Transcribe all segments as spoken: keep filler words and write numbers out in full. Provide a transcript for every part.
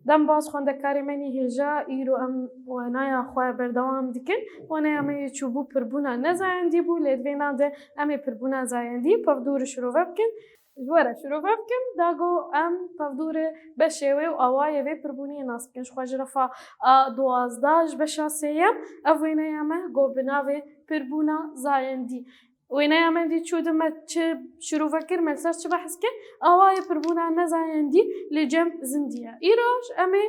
Dem baş xwendekarê me nî hêja, îro em wenaya xwe berdewam dikin. Weneya me yê çûbû pirbûna nezayendî bû, lê di vêna de em ê pirbûna zayendî pevdûrê şirove bikin. Ji we re şirove bikim, da go em pevdûrê beşê wê û awayê vê pirbûniyê nas bikin. Ji xwe ji refa a duwazdeh ji beşa sêyem, ev wêneya me go bi navê pirbûna zayendî. Wêneya me dî çû di me çi şirove kir, me li ser çi behs kir, awayê pirbûna nezayendî li cem zindî ye. Îroj em ê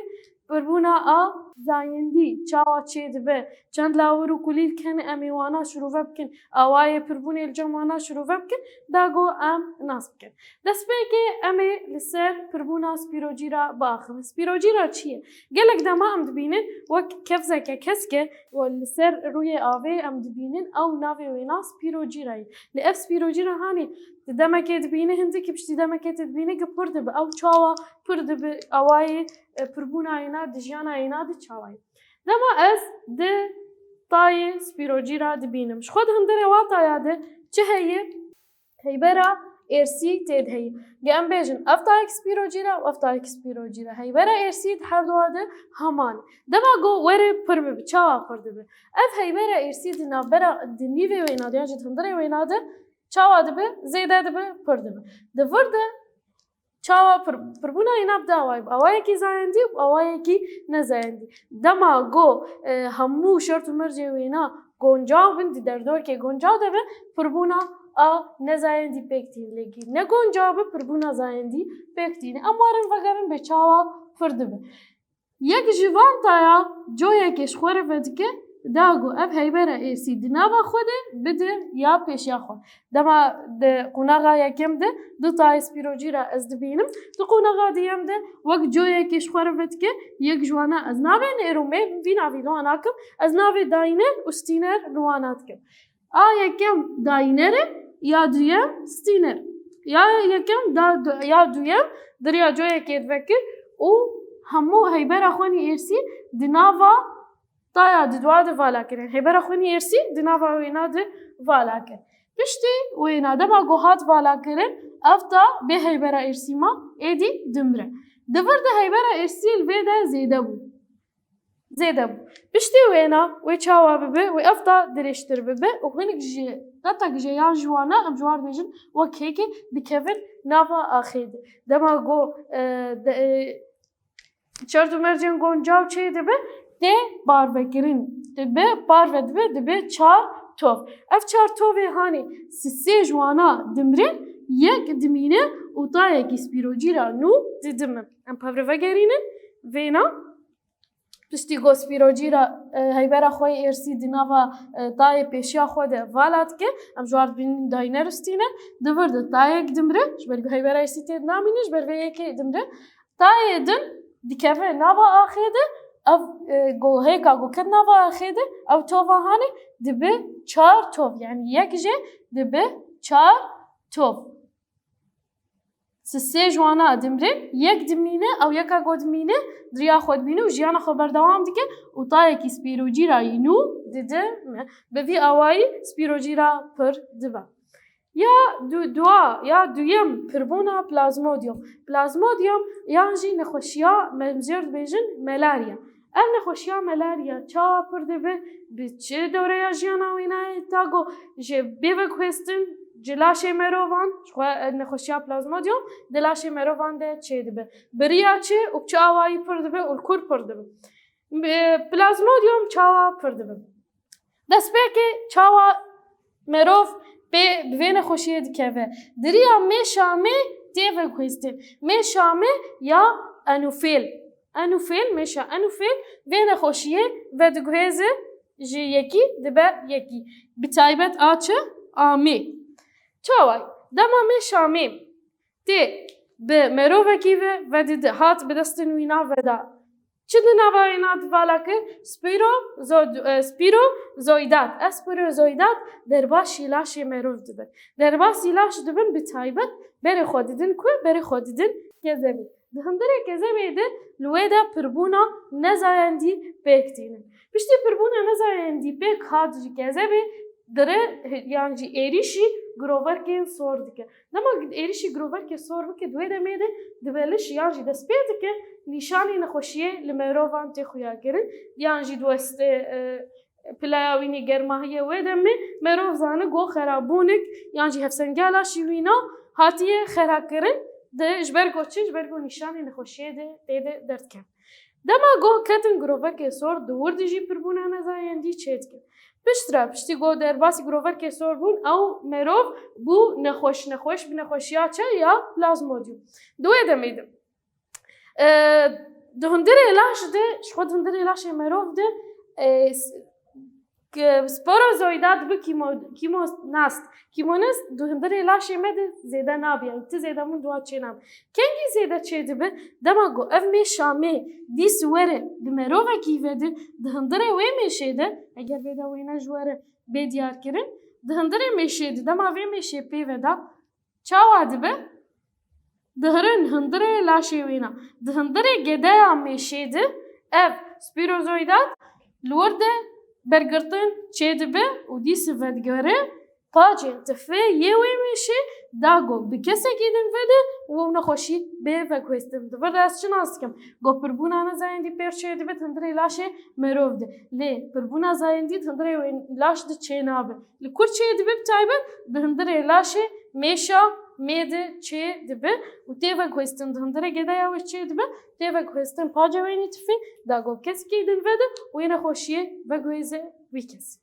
pirbûna a zayendî çawa çê dibe, çend lawir û kulîlk hene em ê wana şirove bikin, awayê pirbûnê li cem wana şirove bikin, da go em nas bikin. Destpêkê em ê li ser pirbûna spîrocîra biaxivin. Spîrocîra çi ye? Gelek dema em dibînin wek kevzeke kesk e û li ser rûyê avê em dibînin ew navê wêna spîrocîra ye. Lê ev spîrocîra hanê tu demekê dibînî hindikî, piştî demekê tu dibînî ku pir dibe. Ew çawa pir dibe? Awayê, e, pirbûna wêna di jiyana wêna de çawa ye? Dema ez di tayê spîrocîra dibînim, ji xwe di hundirê wa taya de çi heye? Heybera êrsî tê de heye. Ge em bêjin, ev tayek spîrocîra û ev tayek spîrocîra. Heybera êrsî di her dua de heman e. Dema go were pir bibe, çawa pir dibe? Ev heybera êrsî di navbera, di nîvê wêna de yan jî di hundirê wêna de çawa dibe? Zêde dibe, pir dibe. Di vir de çawa pir, pirbûna wêna bi du awayî bû. Awayekî zayendî û awayekî nezayendî. Dema go, e, hemû şert û mercê wêna goncaw bin, di derdorkê goncaw de bin, pirbûna a nezayendî pêk tîne. Lê ne goncaw bi, pirbûna zayendî pêk tîne. Em werin vegerin bê çawa pir dibe. Yek ji van taya coyekê ji xwe re vedike, da go ev heybera êrsî di nava xwe de bide ya pêşiya xwe. Dema di qonaxa yekem de du tayê spîrocîra ez dibînim, di qonaxa duyem de wek coyekê ji xwe re vedike, yek ji wana ez navê nêro me vî navî li wan nakim, ez navê dayner û stîner li wan dikim. A yekem dayner e, ya duyem stîner. Ya yekem da, ya duyem di riya coyekê vekir û hemû heybera xwenî êrsî di nava taya di dua de vala kirin. Heybera xwenî êrsî di nava wêna de vala kir. Piştî wêna dema ku hat vala kirin, ev ta bê heybera êrsî ma, êdî dimre. Di vir de heybera êrsî li vê de zêde bû. Zêde bû. Piştî wêna wê çawa bibe, wê ev ta dirêjtir bibe û hinek ji qetek ji yan ji wana em ji wan bêjin wek hêkê dikevin nava axê de. Dema go, e, de, e, çert û mercên goncaw çê dibe, tê parvekirin. Dibe parve dibe, dibe çar tov. Ev çar tovê hanê sisê ji wana dimre, yek dimîne û tayekî spîrocîra nû didime. Em pevre vegerînin vêna. Piştî ku spîrocîra, e, heybera xwe yê êrsî di nava, e, tayê pêşiya xwe de vala dike, em ji war dibînin dayner û stîner, di vir de tayek dimre, ji ber ku heybera êrsî tê de namîne, ji ber vê yekê dimre. Tayê din dikeve nava axê de, ev, e, go hêka ku ket nava axê de, ew tova hanê dibe çar tov, yanî yek jê dibe çar tov. Sisê ji wana dimre, yek dimîne, ew yeka ku dimîne, di riya xwe dibîne û jiyana xwe berdewam dike û tayekî spîrocîra yî nû didime. Bi vî awayî spîrocîra pir dibe. Ya du-, dua, ya duyem, pirbûna plazmodium. Plazmodium yan jî nexweşiya me, em jê re dibêjin melarya. Ev nexweşiya melarya çawa pir dibe, bi çi dewreya jiyana wênayê ta ku ji bê veguhêstin ji laşê merovan, ji xwe, e, nexweşiya plazmodium di laşê merovan de çêdibe. Bi riya çi û bi çi awayî pir dibe û li kur pir dibe? Bi-, plazmodium çawa pir dibe? Destpêkê çawa merov pê bi vê nexweşiyê dikeve? Di riya mêşa mê tê veguhêstin. Mêşa mê ya Anofêl. Anofêl, mêşa Anofêl vê nexweşiyê vediguhêze, ji yekî dibe yekî. Bi taybet a çi? A mê. Çawa? Dema mêşa mê tê bi merovekî ve vedide, hat bi destên wîna veda. Çi di nava wêna de vala kir? Spîro-, zo-, e, spîrozoîdat. Ev spîrozoîdat derbasî laşê merov dibin. Derbasî laş dibin, bi taybet berê xwe didin ku? Berê xwe didin kezebê. Di hundirê kezebê de li wê de pirbûna nezayendî pêk tînin. Piştî pirbûna nezayendî pêk hat ji kezebê, dire yan jî êrîşî giroverkên sor dike. Dema êrîşî giroverkê sor bike, di wê demê de dibeliş yan jî dest pê dike nîşanê nexweşiyê li merovan tê xuyakirin, yan jî diweste, e, pileya wînî germahiyê wê demê merov zane ku xerabûnik yan jî hevsengela şîwîna hatiye xerakirin, di ji ber ku çi, ji ber ku nîşanê nexweşiyê de tê de derdiket. Dema ku ketin giroverkê sor, di wir de jî pirbûna nezayendî çêdikin. Piştre, piştî ku derbasî giroverkê sor bûn, ew merov bû nexweş, nexweş bi nexweşiya çi ya Plasmodium. Di wê demê de, e, di hundirê laş de, ji xwe di hundirê laşê merov de, e, s-, k-, sporozoîda dibe kîmo-, kîmonast. Kîmonast di hundirê laşê me de zêde nabe, yani ti zêdebûn di wa çênabe. Kengî zêde çêdibe? Dema ku ev mêşa mê dîs were di merovekî ve de, di hundirê wê mêşê de, eger vêde wêne ji we re bê diyarkirin, di hundirê mêşê de, dema vê mêşê pê ve da, çawa dibe? Dihirin hundirê laşê wêna. Di hundirê gedeya mêşê de ev spirozoîdat li wir de bergirtin çêdibe û dîs vedigere pacên tifê yê wê mêşê, da ku bi kesekî din vede û ew nexweşî bê veguhêstin. Di vir de ez çi nas dikim? Ku pirbûna nezayendî pêr çêdibe di hundirê laşê merov de. Lê pirbûna zayendî di hundirê wê laş de çênabe. Li kur çêdibe, bi taybet di hundirê laşê mêşa mê de çêdibe û tê veguhêstin, di hundirê gedeya wê çêdibe, tê veguhêstin paca wênî tifê, da ku kesekî din vede û yê nexweşiyê veguhêze wî kesî.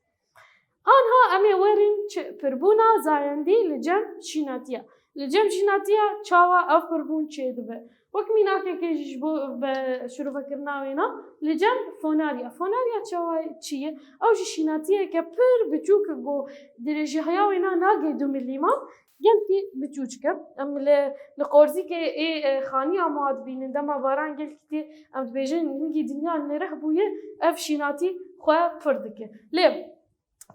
Anha em ê werin çi, pirbûna zayendî li cem şînatiya. Li cem şînatiya çawa ev pirbûn çêdibe? Wek mînakekê jî ji bo ve şirovekirina wêna, li cem fonarya. Fonarya çawa çi ye? Ew jî şînatiyeke pir biçûk e, ku dirêjiya wêna nagê du milîman, gelkî biçûçik e. Em li, li qorzîkê ê, e, xaniya me dibînin, dema baran gelkî tê, em dibêjin hingî dinya nirih bûye, ev şînatî xwe pir dike. Lê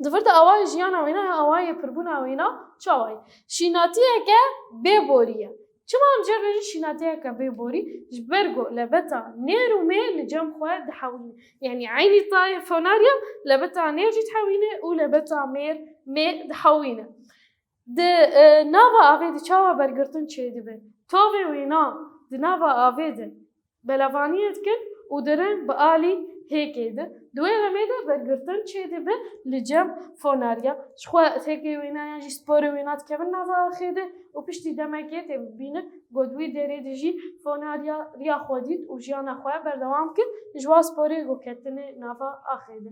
di vir de awayê jiyana wêna ya awayê pirbûna wêna çawa ye? Şînatiyeke bê borî ye. Çima em jê re dibêjin şînatiyeke bê borî? Ji ber ku lebeta nêr û mê li cem xwe dihewîne. Yanî eynî tayê fonarya lebeta nêr jî dihewîne û lebeta mêr, mê dihewîne. Di, e, nava avê de çawa bergirtin çêdibe? Tovê wêna di nava avê de belevaniyê dikin û dirin bi alî hêkê de. Di wê demê de bergirtin çêdibe li cem fonarya. Ji xwe hêkê wêna yan jî sporê wêna dikevin nava axê de û piştî demekê tê bibînin ku di wî derê de jî fonarya riya xwe dît û jiyana xwe berdewam kir, ji wa sporê ku ketine nava axê de.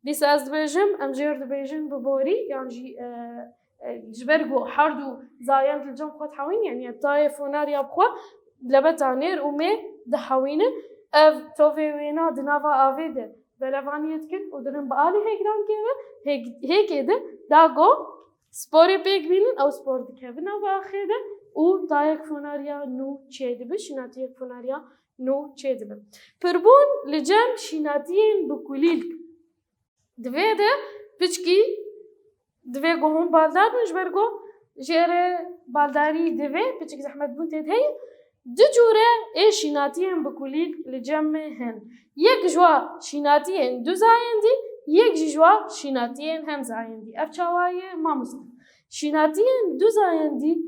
Dîsa ez dibêjim, em jê re dibêjin bi borî, yan jî, e, e, ji ber ku her du zayend li cem xwe dihewîn, yanî tayê fonarya bi xwe lebeta nêr û mê dihewîne. Ev tovê wêna di nava avê de belevaniyê dikin û dirin bi alî hêkdankê ve, hêk-, hêkê de da ku sporê pêk bînin, ew spor dikevin nava axê de û tayek fonarya nû çêdibe, şînatiyek fonarya nû çêdibe. Pirbûn li cem şînatiyên bi kulîlk. Di vê de piçkî divê ku hûn baldar bin, ji ber ku jê re baldarî divê, piçek zehmetbûn tê de heye. Du cûre ê şînatiyên bi kulîlk li cem me hene. Yek ji wa şînatiyên du zayendî, yek jî ji wa şînatiyên hem zayendî. Ev çawa ye mamoste? Şînatiyên du zayendî,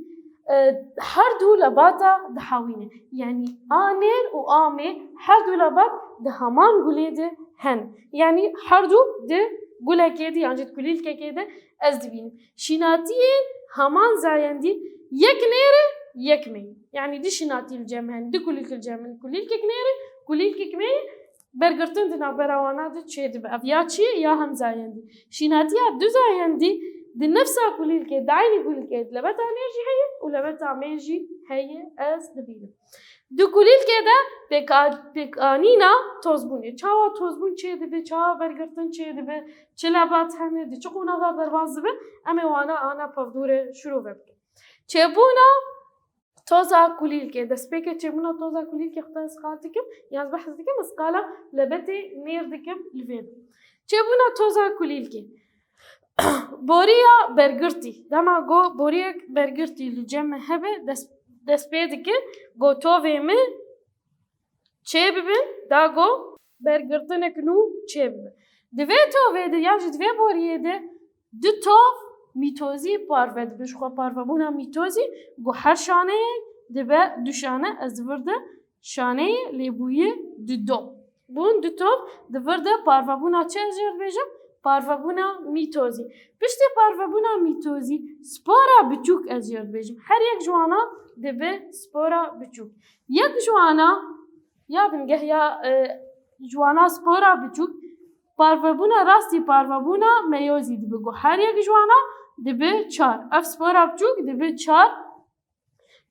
e, her du lebata dihewîne. Yanî a nêr û a mê her du lebat di heman gulê de hene. Yanî her du di gulekê de yan jî di kulîlkekê de ez dibînim. Şînatiyên heman zayendî yek nêr e, yek mê ye. Yanî du şînatî li cem hene, du kulîlk li cem hene. Kulîlkek nêr e, kulîlkek mê ye. Bergirtin di navbera wana de çêdibe. Ev ya çi ye? Ya hem zayendî. Şînatiya du zayendî di nefsa kulîlkê, di eynî kulîlkê de lebeta nêr jî heye û lebeta mê jî heye, ez dibînim. Di kulîlkê de pêka-, pêkanîna tozbûnê. Çawa tozbûn çêdibe, çawa bergirtin çêdibe, çi lebat hene, di çi qonaxa derbas dibe, em ê wana ana pevdûre şirove bikin. Çêbûna toza kulîlkê. Destpêkê çêbûna toza kulîlkê xwe ez qal dikim, yan ez behs dikim, ez qala lebetê nêr dikim li vê de. Çêbûna toza kulîlkê. Boriya bergirtî. Dema ku boriyek bergirtî li cem me hebe, dest, dest pê dike ku tovê me çê bibe, da ku bergirtinek nû çê bibe. Di vê tovê de, yan jî di vê boriyê de Du tov mîtozî parve dibin. Ji xwe parvebûna mîtozî ku her şaneyê dibe du şane, ez di vir de şaneyê lê bûye du do. Bûn du tov, di vir de parvebûna çi ez jê re dibêjim? Parvebûna mîtozî. Piştî parvebûna mîtozî, spora biçûk ez jê re dibêjim. Her yek ji wana dibe spora biçûk. Yek ji wana ya bingeh ya, e, ji wana spora biçûk, parvebûna rastî parvebûna meyozî dibe ku her yek ji wana dibe çar. Ev spora biçûk dibe çar.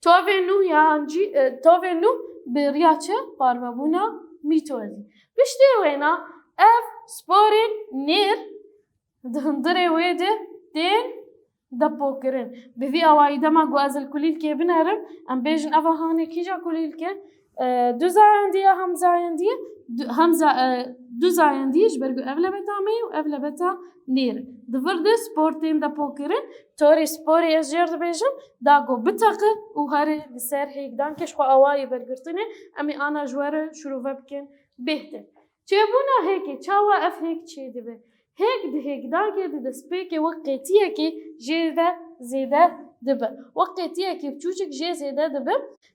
Tovê nû yan jî, e, tovê nû bi riya çi? Parvebûna mîtozî. Piştê wêna ev sporên nêr di hundirê wê de tên depokirin. Bi vî awayî dema ku ez li kulîlkê binerim, em bêjin eva hanê kîja kulîlk e? E, du zayendî ya hemzayendî, du, hemza, e, du zayendî ji ber ku ev lebeta me ye û ev lebeta nêr e. Di vir de spor tên depokirin, torê sporê ez jê re dibêjim, da ku biteqe û here li ser hêkdankê ji xwe awayê bergirtinê, em ê ana ji we re şirove bikin bêhtir. Çêbûna hêkê, çawa ev hêk çêdibe? Hêk di hêkdankê di destpêkê wek qêtiyekê jê de zêde dibe. Wek qêtiyekê biçûçik jê zêde dibe.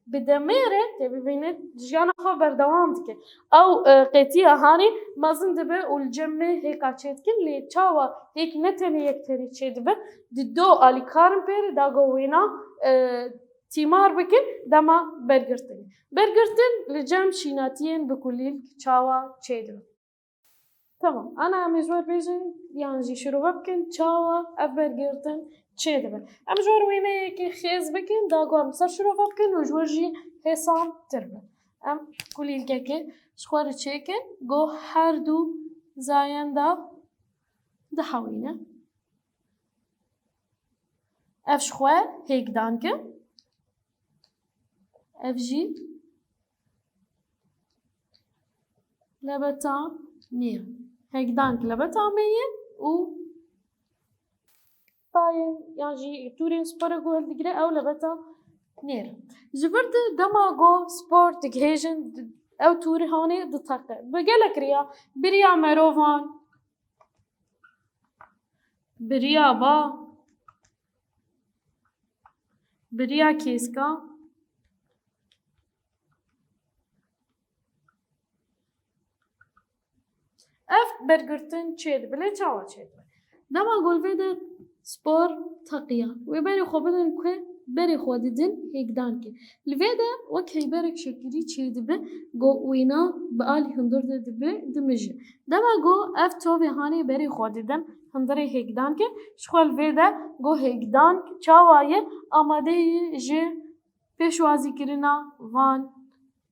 Bi demê re tê bibîne jiyana xwe berdewam dike. Ew, e, qêtiya hanê mezin dibe û li cem me hêka çêdikin. Lê çawa hêk ne tenê yek tenê çêdibe? Di do alîkar in pê re, da ku wêna, e, tîmar bikin dema bergirtinê. Bergirtin li cem şînatiyên bi kulîlk çawa çêdibe? Tamam. Ana em ê ji we re bêjin yan jî şirove bikin çawa ev bergirtin çêdibe. Em ji we re wêneyekê xêz bikin, da ku em li ser şirove bikin û ji we re jî hêsantir be. Em kulîlkekê ji xwe re çêkin, ku her du zayenda dihewîne. Ev ji xwe hêkdank e. Ev jî lebeta nêr. Hêkdank lebeta me ye û tayên yan jî tûrên spora ku hildigire ew lebeta nêr. Ji vir de dema ku spor digihêjin, ew tûrê hanê diteqe. Bi gelek riya, bi riya merovan, bi riya ba, bi riya kêska. Ev bergirtin çêdibe, lê çawa çêdibe? Dema ku li vê de spor teqiya, wê berê xwe bidin ku berê xwe didin hêkdankê. Li vê de wek heyberek şekirî çêdibe, ku wêna bi alî hundir de dibe, dimije. Dema ku ev tovê hanê berê xwe didin hundirê hêkdankê, ji xwe li vê de ku hêkdank çawa ye, amade ye ji pêşwazîkirina van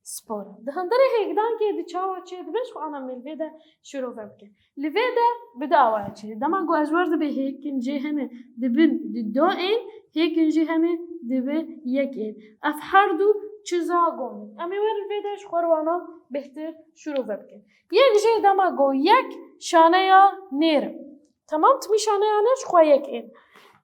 spor. Di hundirê hêkdankê di çawa çêdibe, ji xwe ana me li vê de şirove bikin. Li vê de bi du awaya çêdibe. Dema ku ez ji we re dibê hêkin jê hene dibin di do ên, hêkin jî hene dibe yek ên. Ev her du çi za gon in? Em ê werin vê de ji xwe re wana bêhtir şirove bikin. Yek jê dema ku yek şaneya nêr e. Temam, timî şaneya nêr ji xwe yek ên.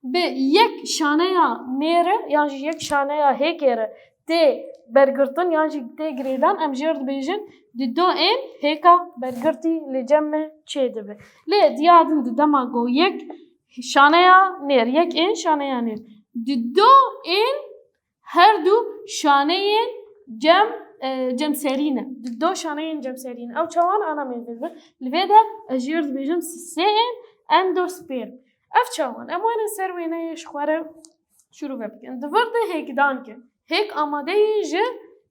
Bi yek şaneya nêr e yan jî yek şaneya hêkê re tê bergirtin yan jî tê girêdan, em jê re dibêjin di do ên hêka bergirtî li cem me çêdibe. Lê diya din di dema ku yek şaneya nêr, yek ên şaneya nêr. Di do ên her du şaneyên cem, e, cemserî ne. Di do şaneyên cemserî ne. Ew çawan ana me li vir. Li vê de ez jê re dibêjim sisê ên endosperm. Ev çawan? Em werin ser wêneyê ji xwe re şirove bikin. Di vir de hêkdank e. Hêk amade ye ji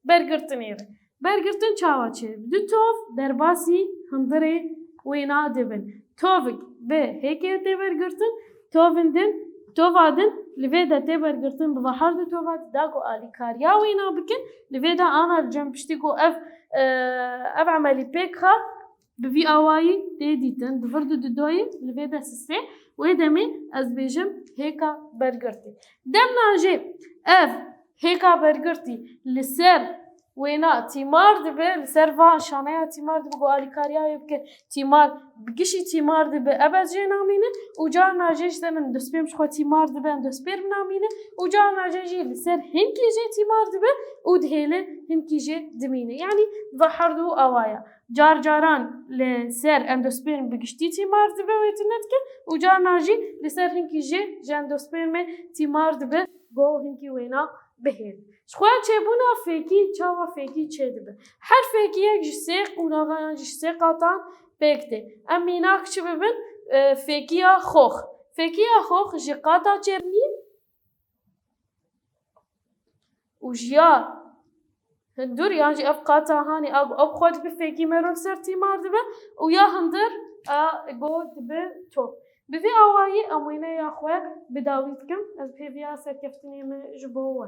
bergirtinê re. Bergirtin çawa çêdibe? Du tov derbasî hundirê wêna dibin. Tovik bi hêkê tê bergirtin, tovin din, tova din li vê de tê bergirtin, bi va her du tova di da ku alîkariya wêna bikin, li vê de ana li cem piştî ku ev, e, ev emelî pêk hat, bi vî awayî tê dîtin. Di vir du di doyê li vê de sisê, wê demê ez bêjim hêka bergirtî. Demna jê ev hêka bergirtî li ser wêna tîmar dibe, li ser va şaneya tîmar dibe, ku alîkariya wê bike, tîmar, bi gişî tîmar dibe, ev ez jê namîne û carna jê ji te endosperm ji xwe tîmar dibe, endosperm namîne û carna jê jî li ser hinkî jê tîmar dibe û dihêle hinkî jê dimîne. Yanî va her du awaya. Car caran li ser endosperm bi giştî tîmar dibe wê tune dike û carna jî li ser hinkî jê ji endospermê tîmar dibe go hinkî wêna bihêl. Ji xwe çêbûna fêkî, çawa fêkî çêdibe? Her fêkiyek ji sê qonaxa yan jî ji sê qatan pêk tê. Em mînak çi bibin? E, fêkiya xox. Fêkiya xox ji qata çêbûnî û ji ya hundir yan jî ev qata hanê a ku ew xwe dibe fêkî merov ser tîmar dibe û ya hundir a go dibe top. Bi vî awayî em wêneya xwe bi dawî dikim. Ez pêviya serkeftinê me ji bo we.